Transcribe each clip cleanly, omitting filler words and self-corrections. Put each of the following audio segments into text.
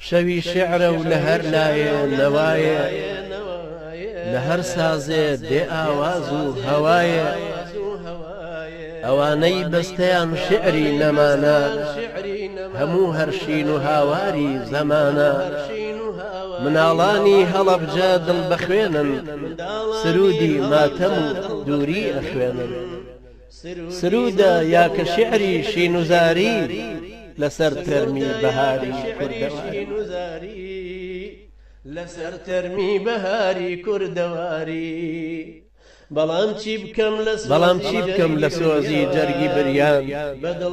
شەوی شیعرە و لە هەر لایێ نەوایێ، لە هەر سازێ دێ ئاواز و هەوایێ. ئەوانەی بەستەیان شیعری نەمانە، هەموو هەر شین و هاواری زەمانە. مناڵانی هەڵەبجە دڵ بەخوێنن، سروودی ماتەم و دووری ئەخوێنن. سروودە یا کە شیعری شین و زاری لەسەر تەرمی بەهاری کوردەواری. لەسەر تەرمی بەهاری کوردەواری. بەڵام چی بکەم لە بەڵام چی بکەم لە سۆزی جەرگی بریان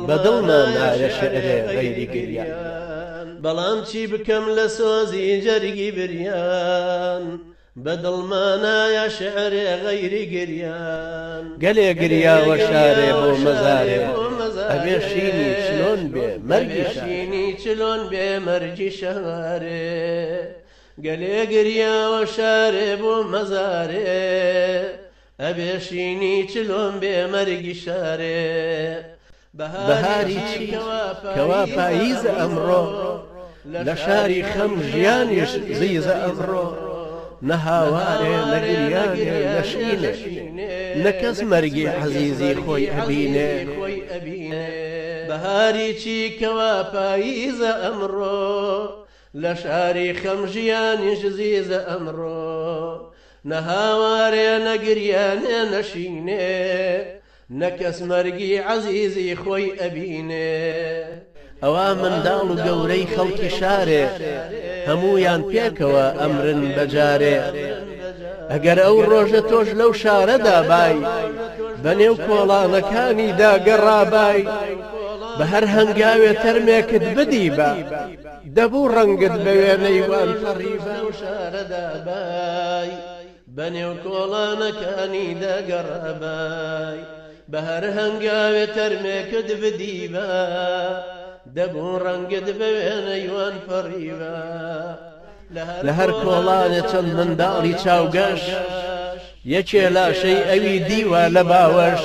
بە دڵما نایە شیعرێ غەیری گریان. بەڵام چی بکەم لە سۆزی جەرگی بریان بە دڵما نایە شیعرێ غەیری گریان. گەلێ گریاوە شارێ بۆ مەزارێ ئەبێ شینی چلۆن بێ مەرگی شارێ. شینی چلۆن بێ مەرگی شارێ گەلێ گریاوە شارێ بۆ مەزارێ ئەبێ شینی چلۆن بێ مەرگی شارێ. بەهاری چی کەوا پاییزە ئەمڕۆ لە شاری خەم ژیانیش زیزە ئەمڕۆ نە هاوارێ نە گریانێ نە شینێ نە کەس مەرگی عەزیزی خۆی ئەبینێ. بەهاری چی کەوا پاییزە ئەمڕۆ لە شاری خەم ژیانیش زیزە ئەمڕۆ نە هاوارێ نە گریانێ نە شینێ نە کەس مەرگی عەزیزی خۆی ئەبینێ. ئەوا منداڵ و گەورەی خەڵکی شارێ هەموویان پێکەوە ئەمرن بە جارێ. ئەگەر ئەو ڕۆژە تۆش لەو شارەدا بای بە نێو کۆڵانەکانیدا گەڕابای بە هەر هەنگاوێ تەرمێکت بدیبا دەبوو ڕەنگت بە وێنەی وان پەڕیبا. لەو شارەدا بای بە نێو کۆڵانەکانی دەگەڕابای بە هەر هەنگاوێ تەرمێکت بدیبا دەبوو ڕەنگت بە وێنەی وان پەڕیبا. لە هەر کۆڵانێ چەند منداڵی چاوگەش یەکێ لاشەی ئەوی دیوە لە باوەش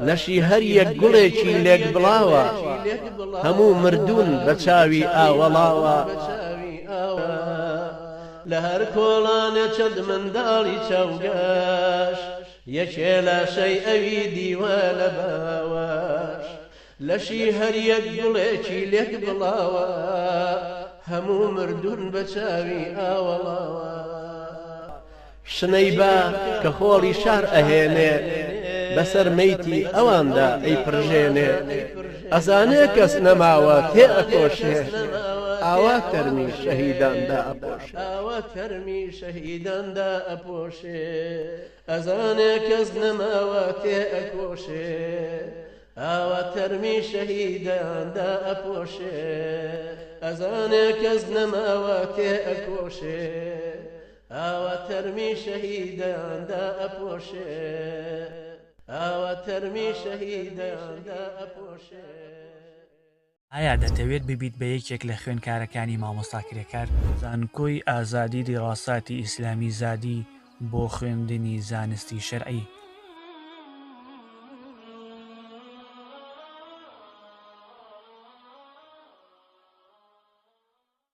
لەشی هەر یەک گوڵێکی لێک بڵاوە هەموو مردوون بە چاوی ئاوەڵاوە. لە هەر کۆڵانێ چەند منداڵی چاوگەش یەکێ لاشەی ئەوی دیوە لە باوەش لەشی هەر یەک گوڵێکی لێک بڵاوە هەموو مردوون بە چاوی ئاوەڵاوە. شنەی با کە خۆڵی شار ئەهێنێ بەسەر مەیتی ئەواندا ئەیپڕژێنێ ئەزانێ کەس نەماوە تێ ئەکۆشێ ئاوا تەرمی شەهیدان دائەپۆشێ. ئاوا تەرمی شەهیدان دائەپۆشێ ئەزانێ کەس نەماوە تێ ئەکۆشێ ئاوا تەرمی شەهیدان دائەپۆشێ ئەزانێ کەس نەماوە تێ ئەکۆشێ ئاوا تەرمی شەهیدان دائەپۆشێ ئاوا تەرمی شەهیدان دائەپۆشێ. ئایا دەتەوێت ببیت بە یەکێک لە خوێندکارەکانی مامۆستا کرێکار؟ زانکۆی ئازادی دیراساتی ئیسلامی زادی بۆ خوێندنی زانستی شەرعی.